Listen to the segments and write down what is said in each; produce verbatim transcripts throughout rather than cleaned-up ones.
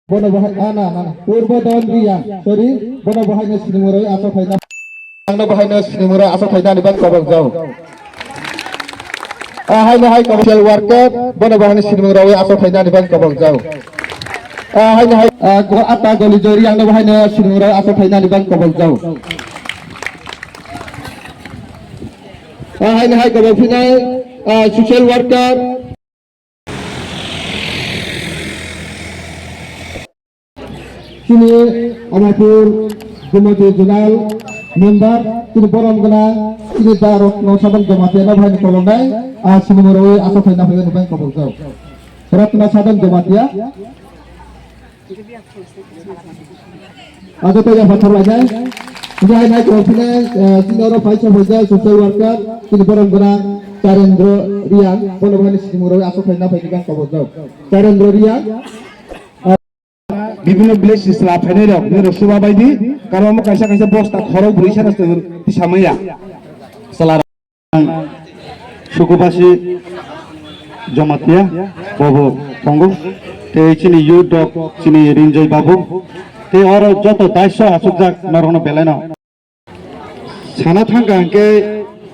Bono bahai, ah, na, na, na. Purbo Don Riya, sorry, bono bahai no sinimung rwi asok phaina. Ang no bahai no sinimung rwi asok phaina ni bang kobok jau. Ah, hai no hai commercial worker, bono bahai no sinimung rwi asok phaina ni bang kobok jau. Ah, hai no hai, ah, go ata goli jori ang no bahai no sinimung rwi asok phaina ni bang kobok jau. Ah, hai no hai kobok phinai, ah, social worker. Chini Amarpur Jumati Zonal Member, chini borom gwnang, chini da Ratna Sadan Jamatia no bahai ni kolongnai, ah, sinimung rwi asok phaina phaiwi ni bang kobok jau. Ratna Sadan Jamatia. Ajo to ya pathor lainai. Jai nai ko phine, eh, chini oro phai sa phai social worker, chini borom gwnang, Charendra Riang, bono bahai ni sinimung rwi asok phaina phai ni bang kobok jau. Charendra Riang. Bibhinno village ni chwla phainai rok, nini rok suba bai di, karon omo kaisa kaisa bosta khorok bwrwi sana chwng tisamaya. Chwla rok Sukubasi Jamatia, bobo tongo, tei chini youth rok, chini Rinjoy babu, tei oro joto daisho achukjak norokno belai no. Sana thangkha hwnkhe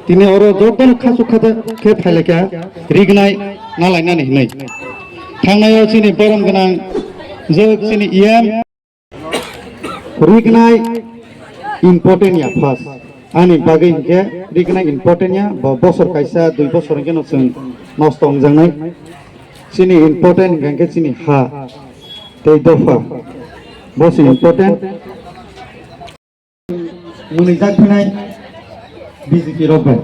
tini oro jotono khachuk khacha khe phailakha rignai nalainani hinwi. Thangnaio chini borom gwnang jwk chini E M. Rignai important ya first. Ani bagwi hwnkhe rignai important ya, bo bosor kaisa dui bosor hwnkhe no chwng nosto wngjaknai. Chini important hwnkhe chini ha tei dopha. Bo se important. Mwnwijak phinai B J P rok bai.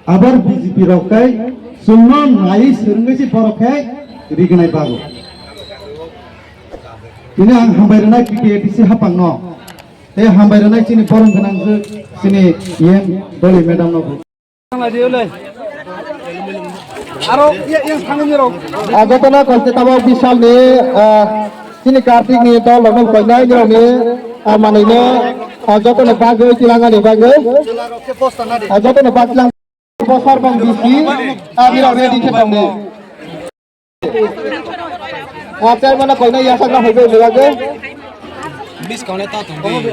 Abar B J P rok kai chwngno nai swrwngwi se borok khe rignai bago. Tini ang hambai rwnai T T A D C hapangno. Tei hambai rwnai chini borom gwnang jwk chini E M Doli madam no. Aro yang thangni rok. Ah, jotono koite tamo Bishal ni, ah, chini Kartik ni dol rok no koinai ni rok ni, ah, manwi no, ah, jotono bagwi tilangani bagwi. Ah, jotono bak tilang bosor bang bisi, ah, ni rok ready khe tong ni. Ah, chairman no koinai yasak na hoibe ni bagwi. Bis kaune ta thang di.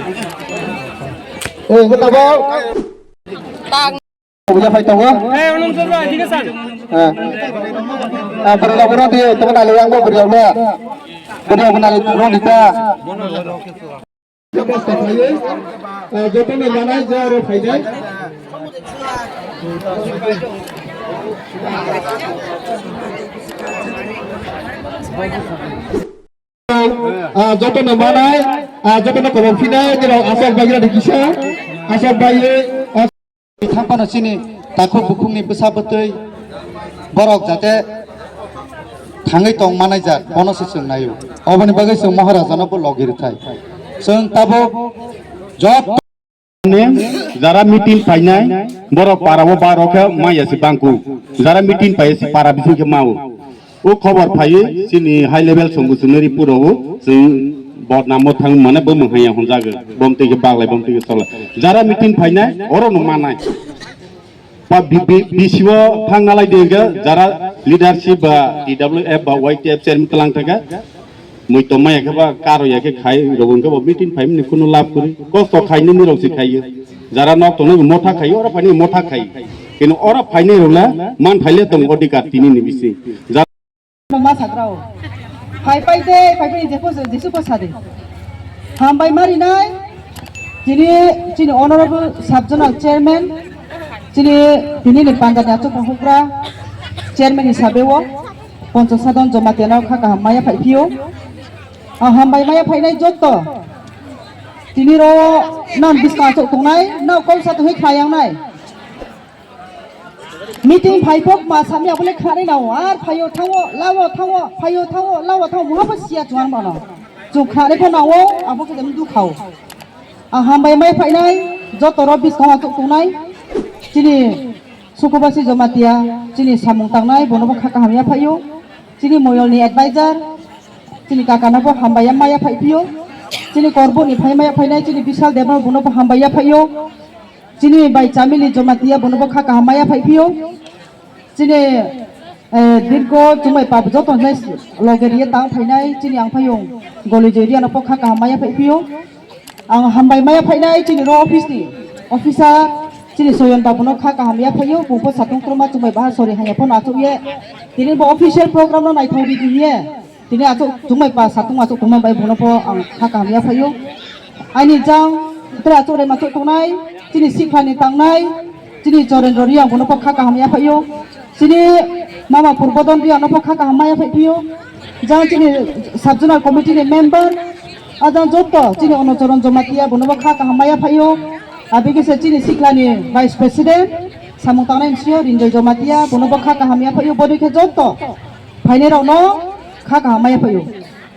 Eh, ko tabo. Puja phai tongo. Eh, unum sura, dine san. Ah. Ah, beri lagu nanti, teman ahli yang mau beri lagu. Beri lagu nanti, nanti ta. Joto no manai, jaro phaidai. Ah, joto no manai, ah, joto no kobok phinai, nirok asok bai rani kisa, asok bai, ah, Thang phano chini takhuk bukhukni bwsa bwtwi borok jate thangwi tong manai jak, bono se chwng naio. Oboni bagwi chwng Maharajano bo logi rwthai. Chwng tabuk joto ni jara meeting phainai borok para o baro khe maya se bangku. Jara meeting phai se para bising khe mao. O khobor phaiwi chini high level song bwswk nari puro o chwng bodnamo thang mane bo mwhanya hwnjago. Bom twi khe baglai, bom twi khe solai. Jara meeting phainai, oro no manai. Pa bi-, bi-, B C O thang nalai de hwnkhe jara leadership ba T W F ba Y T F chairman tlang thangkha. Mui tongmaya khe ba karo ya khe khai rok hwnkhe bo meeting phaimani kunu lab kwrwi. Kosto khainani rok se khaiyo. Jara nok tongnai bo motha khaio, oro phainai motha khai. Kino oro phainai rok le man phaile tong odhikar tini ni bising. Jara Nang ma sakrao. Phai pai de, phai pai je po, Jisu po sade. Hambai mari nai. Chini, chini honorable sub zonal chairman. Chini, tini ni panda ni achuk hukra chairman hisabe o. Poncho Sadon Jamatia no kha kaham maya phai phio. Ah, hambai maya phai nai jotto. Tini ro nan biskang achuk tongnai, nao kol sa tongwi khayang nai. Meeting phai phok ma samya bole khare nao, ar phaio thango, lao thango, phaio thango, lao thango, muha pha siya chuan bono. Chung khare pha nao, abo khe dum du khao. A hambai mai phainai, joto ro biskang achuk tongnai. Chini Sukubasi Jamatia, chini samung tangnai, bono bo kha kaham ya phaio. Chini moyol ni advisor, chini kaka no bo hambai ya maya phai phio. Chini korbo ni phai maya phainai, chini Bishal Debbarma bono bo hambai ya phaio. Chini bai Chamili Jamatia bono bo kha kaham maya phai phio. Chini Eh, dirgo chumai pap joto nai loge riye tang phainai chini ang phayung goli joi riya no pokha kaham maya phai phiyo. Ang hambai maya phainai chini ro office ni officer chini Soyon babu no kha kaham ya phaiyo, bung pho satung kroma chumai baha sori hanya pho achuk ye. Tini bo official program no naithok ri diye. Tini achuk chumai pa satung achuk tongma bai buno pho ang kha kaham ya phaiyo. Ani jang tre achuk re machuk tongnai, chini sikha ni tangnai, chini Chorendro Riang buno pho kha kaham ya phaiyo. Chini mama Purbodon Riang no pho kha kaham ya phai phiyo. Jang chini sub zonal committee ni member, ajang joto chini Ono Choron Jamatia buno pho kha kaham ya phaiyo. Abigise chini sikha ni vice president samung tangnai msio Rinjoy Jamatia buno pho kha kaham ya phaiyo. Bodi khe joto phainai rok no kha kaham ya phaiyo.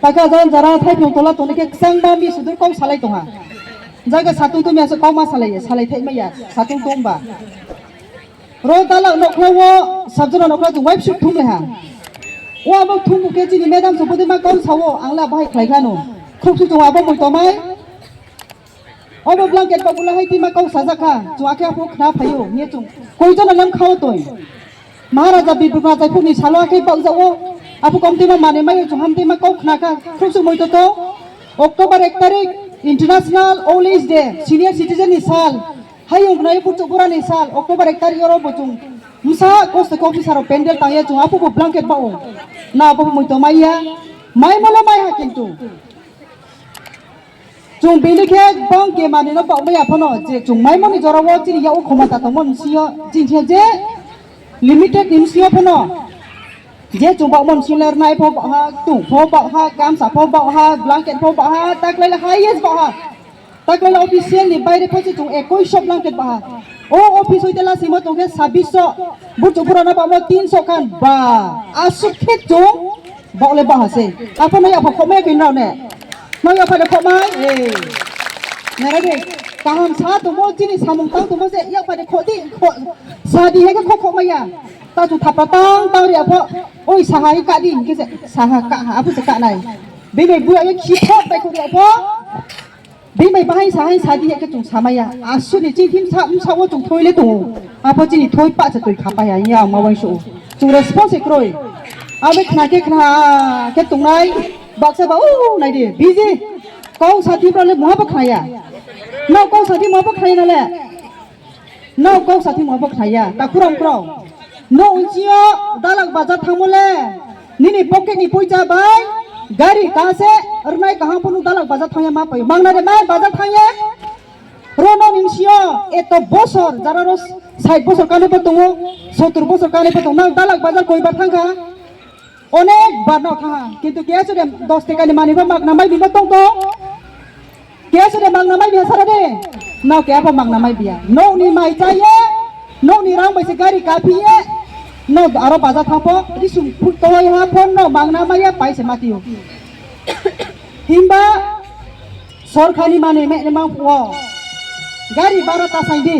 Taka jan jara thai phung tola toni khe ksang ba mi sudur kok salai tongha. Jaga satung tumi asa kok ma salai, salai thai maya, satung tong ba. Ro dalak nokla wo, sabjana nokla tu wipe shoot thum leha. O abo thum ke chini madam so bodi ma kok sawo, ang la bahai khlai khano. Khuk su tong abo mui tomai. Obo blanket ba bula hai tima kok sajak kha, chung akhe aphuru khna phaio, hiye chung koi jona lam khao toi. Maharaja Bibru Rajaipurni salo akhe bakjao, aphuru kom tima mane maio chung ham tima kok khna kha, khuk su moi toto. October ek tarik International Old Age Day, Senior Citizen ni sal, hai ung khna buchuk bura ni sal, October ek tarik oro bo chung msa kosto kok officer rok pandal tangya chung aphuru bo blanket bao. Na aphuru moi to maiya, mai mala mai ha kintu. Chung bini khe bang ke manwi no pok maya phano je chung maimoni jora o chini ya o khoma ta tongmo msio chini je limited ni msio phano je chung bok mon siler nai pho bok ha, tung pho bok ha, gamsa pho bok ha, blanket pho bok ha, taklai highest bok ha. Taklai official ni baire pho chung ekoi so blanket bok ha. O office hoite la simo tong khe sabbish so, buchu pura na bok mo tin so khan ba, asuk khe chung Bok le bok ha se. Aphano yapha khokmaya koi nrao ne. No yapha de khokmai. Eh. Nara de. Kaham sa tongmo chini samung tang tongmo se yapha de khodi kho. Sadi he khok khokmaya. Ta chu thapa tang tang ri apho. Oi saha hi kadi ke se saha ka ha apho se ka nai. Bini buya ye khi thok bai khodi apho. Bini bai bahai sahai sadi ya ke chung samaya. Asuni chini thim sa, sa o chung thoi le tongo. Apo chini thoi pa cha toi khapaya ya ma wai so. Chung response kroi. Abe khna ke khna ke tongnai. Baksa ba u nai de. Biji. Kau sadi bro le muha ba khnaya. Na kau sadi muha ba khnaya na le. No kok sati mo bok thaya, ta kurang kurang. No unchio dalak bazar thangmo le. Nini pocket ni poisa bai gari kase rwnai kaham phano dalak bazar thangya ma pai. Mangna de mai bazar thangya. Ro no nimsio eto bosor jara ro sait bosor kane pa tongo, sotur bosor kane pa tongo. Nang dalak bazar koi bar thangkha. Onek bar no thangha, kintu keya sore dos tekani manwi bo magna mai bima tong tong. Keya sore magna mai biya sara de. No keya bo magna mai biya. No ni mai chaye, no ni rang bai se gari kapiye. No aro baja thapo, isum tolai ha phone no magna mai ya pai se matiyo. Himba sorkar ni manwi me ne mang phuo. Gari bara ta sai di.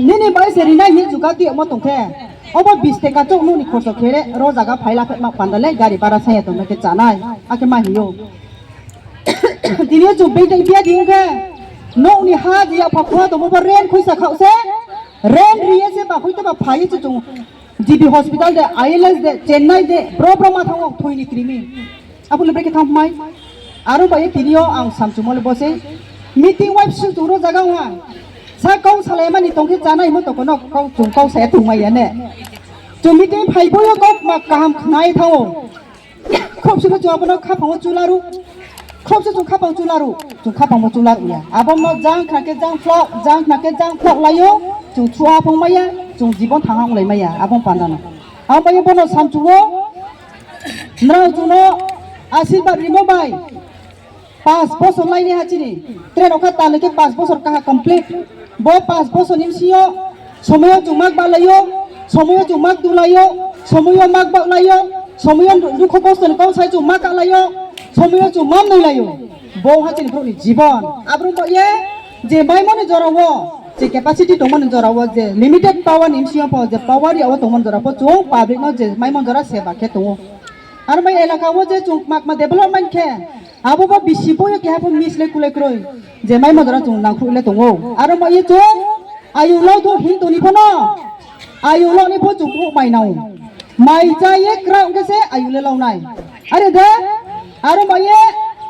Nini bai se rinai hin juga ti mo tong khe. Obo bis teka chok nuni khorso khere ro jaga phaila phe ma panda le gari bara saya tong khe chanai. Ake ma hiyo. Tini chu beng teng pia di khe. Nok ni ha di ya pha khwa to mo ba ren khuisa khau se. Ren ri ye se ba khui to ba phai chu chung. G B hospital de, I L S de, Chennai de, bro bro ma thango thoi ni krimi. Apo le breke tham mai. Aro bai tini o ang samchumole bose. Meeting wife su turo jaga ha. Sa kau salai mani tongkhe chanai mo toko no kau chung kau saya tong mai ya ne. Chung meeting phai boyo kok ma kaham khnai thango. Khop sino chung abono khapang o chularu. Khop se chung khapang chularu. Chung khapang o chularu ya. Abo mo jang khna ke jang phlok, jang khna ke jang phlok layo. Chung chua phang maya, chung jibon thang lai maya. Abo panda no. Abo bono samchuo. Nrao chuno asirbat rimo bai. Pas bosor laini hachini. Train okha tale ke pas bosor kaha complete. Bo pas bosor ni bisingo somoyo chung mak balayo, somoyo chung mak dulayo, somoyo mak baklayo, somoyo dukho kosto ni kok sai chung mak kalayo, somoyo chung mam nailayo. Bo hachini borokni jibon. Abro bo ye je maimoni jora wo, je capacity tongmani jora wo, je limited power ni bisingo po, je power ya wo tongmani jora po chung public no je maimon jora seba khe tongo. Aro mai elaka wo je chung makma development khe abo bo bisi boyo keha pho miss le kulai kroi. Je mai modora chung nangkhuk le tongo. Aro mai ye chung ayu lau do hin toni phano. Ayu loni pho chwng buhuk mai nao. Mai chaiye kwrak wngkhe se ayu le launai. Are de, aro maiye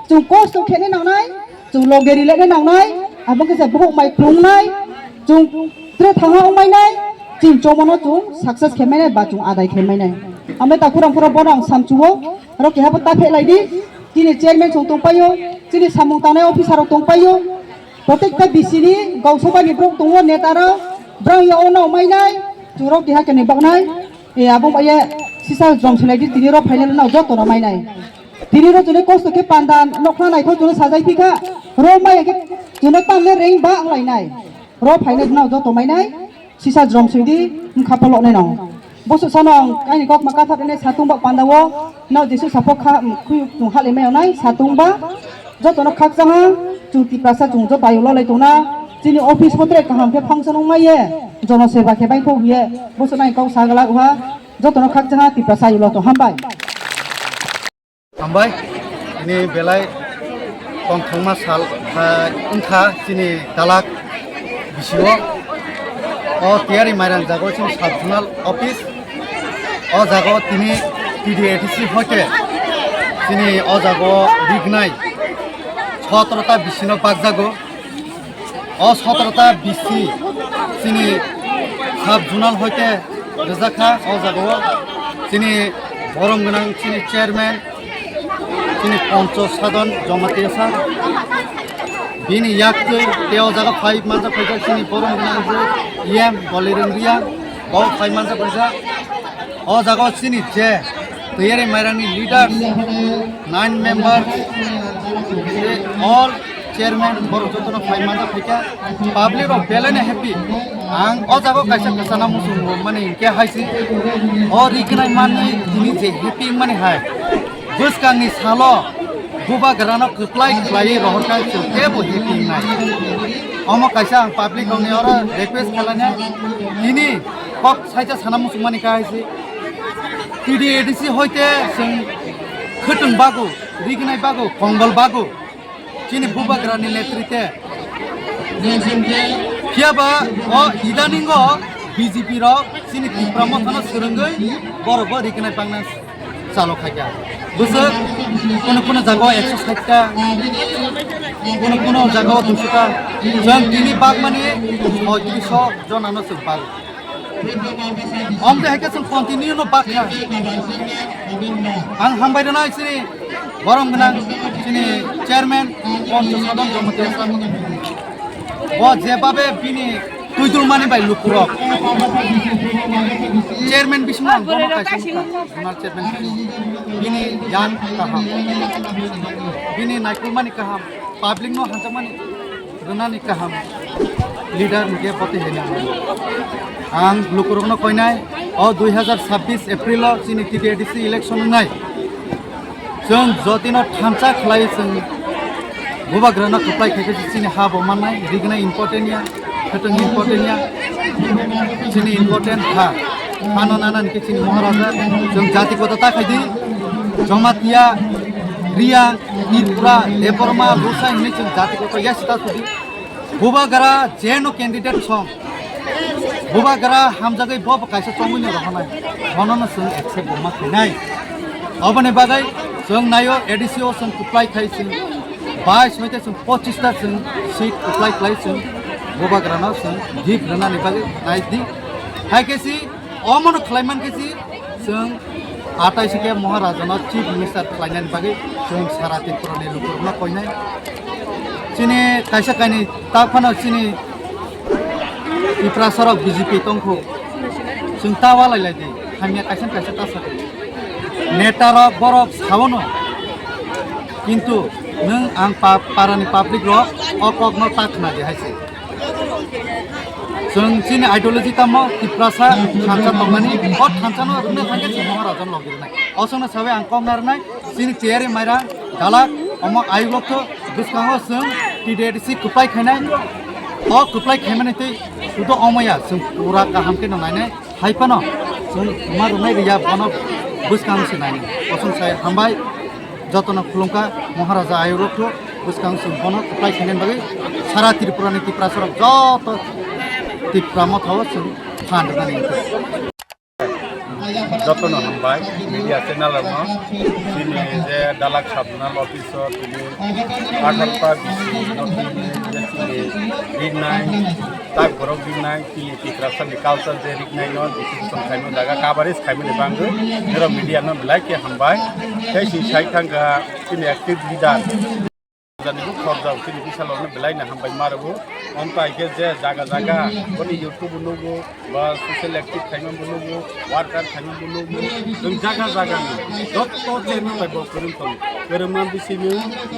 chwng kosto khenai nangnai, chwng loge rileknai nangnai, abo khe se buhuk mai kwrwngnai, chwng tre thangha wngmainai, chini chomono chwng success khe mainai ba chwng adai khe mainai. Amo takhuram phoro bono ang samchuo, aro keha bo ta phe lai di, chini chairman chwng tongpaio, chini samung tangnai officer rok tongpaio, Protekta bisini gausabani borok tongo, neta rok, borok ya ono mainai, churok keha kene baknai, e abo maya sisa jom silai di tini rok final no joto no mainai. Tini rok chuni kosto khe panda nokna naithok chuni sajai phikha, rok maya khe chuni tamne reng ba wnglainai. Rok final no joto mainai, sisa jom sidi wngkha polok nai no. Boso sano ang ani kok ma kathak ne satung ba panda o, no Jisu sapo kha, khuyu tung hale mai nai satung ba. Jotono khakchangha, chwng Tiprasa chwng joto ayuk lolai tongna, chini office bo tre kaham khe function wngmai ye, jono seba khe bai thok ye, boso nai kok sa glak ha, jotono khakchangha Tiprasa ayuk lo to hambai. Hambai, ini belai tongthokma sal, ha, wngkha chini dalak bisio. O tiyari mairang jago chini sub zonal office. O jago tini T D A D C hoite chini o jago rignai sotro ta bisino bakjago. O sotro ta bisi chini sub zonal hoite rijak kha o jaga o chini borom gwnang chini chairman chini poncho sadon Jamatia sir. Bini yak twi tei o jaga phai manjak phaijak chini borom gwnang je E M Bolireng Reang bo phai manjak phaijak. O jaga o chini je tiyari mairangni leaders, nine members, tei all chairman borok jotono phai manjak phaikha. Public rok belai no happy. Ang o jaga o kaisa kwchana muchung mani hinkhe hai se o rignai manwi tini je happy wngmani hai. Bwskangni salo bubagrano kwplai khlaiwi rohorkha chwng teibo happy wngnai. Omo kaisa ang public rokni oro request khlainai. Tini kok saija sana muchungmani kha hai se. T D A D C hoite chwng khwtwng bago, rignai bago, kongbol bago. Chini bubagrani netrite. Phiya ba o idaningo B J P rok chini Tipra mothano swrwngwi borok bo rignai bangna chalo khaikha. Bwswk kuno kuno jagao ekso sait ta, kuno kuno jagao duiso ta. Chwng tini bagmani poitris jonano chwng bago. Omo de hai khe chwng continue no bakha. Ang hambai rwnai chini borom gwnang chini chairman Poncho Sadon Jamatia sir. Bo jebabe bini tuidulmani bai lukurok. Chairman bisingo ang bono kaisa nukha, zonal chairman bisingo. Bini yan kaham, bini naikolmani kaham, public no hamjakmani rwnani kaham leader hwnkhe botwi hwnwi ang lukurokno koinai. O dui hazar sabbish April o chini T D A D C election wngnai. Chwng jotino thansa khlai chwng bubagrano kwplai khaikhe chini ha bo mannai, rignai important ya, khwtwng important ya, chini important ha. Ano nana hwnkhe chini Maharaja, chwng jati kota ta khaidi, Jamatia, Riya, Tripura, Debbarma, Lusai hwnwi chwng jati kota ya sita sudi. Bubagra jeno candidate song. Bubagra hamjagwi bo bo kaisa chongwino rohonai. Bonono chwng accept bo ma khainai. Oboni bagwi chwng naio A D C o chwng kwplai khai chwng bais hoite chwng pochis ta chwng seat kwplai khlai chwng bubagrano chwng gift rwnani bagwi nai di. Hai khe si omono khlai man khe si chwng atai si khe Maharajano Chief Minister khlainani bagwi chwng sara Tripurani lukurokno koinai. Chini kaisa kainwi ta phano chini Tiprasarok B J P tongkhu. Chwng ta walai lai di. Hamya kaisa kaisa ta sa di. Netarok borok saono. Kintu nwng ang pa-, parani public rok o kokno ta khna di hai se. Chwng chini ideology tamo Tiprasa thansa tongnani, o thansano rwna thangkhe chwng Maharajan logi rwnai. O chwngno sawi ang kok narwnai, chini tiyari maira dalak omo ayuk lokto bwskango chwng T D A D C kwplai khainai. O kwplai khaimani twi sudo omoya chwng pura kaham khe no nainai. Hai phano chwng ma rwnai rwya bono bwskang se nainai. O chwng sai hambai. Jotono khulumkha Maharaja ayuk rok thuk bwskang chwng bono kwplai khainani bagwi sara Tripurani Tiprasarok joto Tipra mothao chwng Jotono hambai media channel rokno, chini je Dalak sub zonal office o tini atharo ta bisi no tini je chini rinai tak borok rinai chini Tiprasani culture je rinai no bisi bosong khaima jaga coverage khaimani bangwi nero media no belai khe hambai. Tei si sai thangkha chini active leader. Jani bo khorjak chini bisalokno belai no hambai ma rwgo. Amtai khe je jaga jaga boni YouTube nugo ba social active khaima bo nugo, worker khaima bo nugo. Nwng jaga jaga ni jotto channel bai bo kwrwng tongo. Kwrwngma bisingni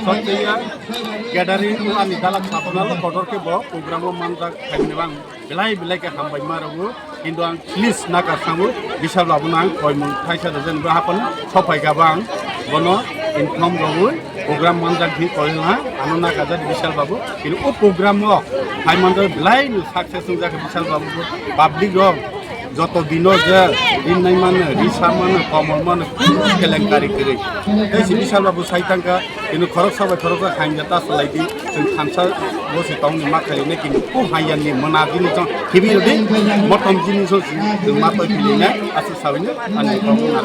sotteya gathering ani Dalak sub zonal kotor khe bo program o manjak khaimani bang. Belai belai khe hambai ma rwgo, kintu ang please nakar sango, bisal babu no ang koimung thaisa rwjani bo haphano sophai kha bo ang bono inform rwgwi program manjak di koiha ano nakar jani bisal babu, kintu o program o hai manjak belai no success wngjak bisal babu bo public rok joto dino je rinai mano, risa mano, komol mano, kunu kelenkari kwrwi. Tei si bisal babu sai thangkha, Kintu khoroksa bai khoroksa khainja ta salai di, chwng thansa bo se tongni ma khainai kintu kung haiya ni mona jini jong khibi rodi, motom jini jong chwng ma twi khili na, aswk sawi na, ani tong na.